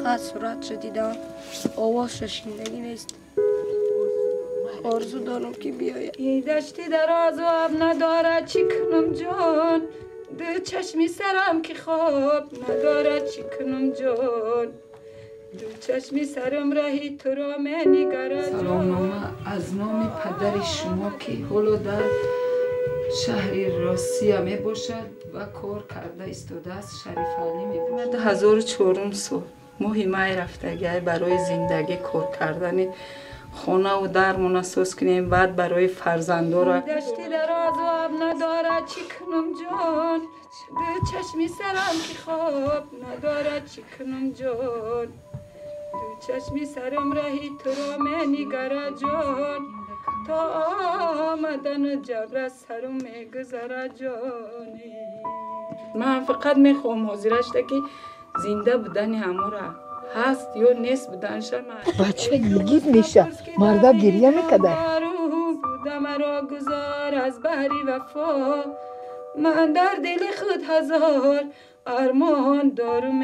Фақат суратша дидам, овозша шунидагӣ нест. Орзу дорам, ки биёяд. Эй дашти дароз об надорад, чӣ кунам, ҷон? Ду чашми сарам ки хоб надорад, чӣ кунам, ҷон? Ду чашми сарам раҳи туро менигарад. Саломнома аз номи падари шумо, ки ҳоло дар шаҳри Россия мебошад ва кор карда истодааст, Шарифалӣ мебошад. 2004 сол моҳи май рафтагиай, барои зиндагӣ кор кардани хонаву дармона соз кунем, баъд барои фарзандора. Дашти дароз об надорад, чӣ кунам, ҷон? Ду чашми сарам ки хоб надорад, чӣ кунам, ҷон? Ду чашми сарам раҳи туро менигарад, ҷон. То омадану ҷабр аз сарум мегузарад, ҷони. Ман фақат мехоҳам ҳозирашта, ки зинда будани ҳамора ҳаст ё нест буданша. Бача йигит меша, марда гирья мекарда. Маро гузор аз баҳри вафо, ман дар дили худ ҳазор армон дорум.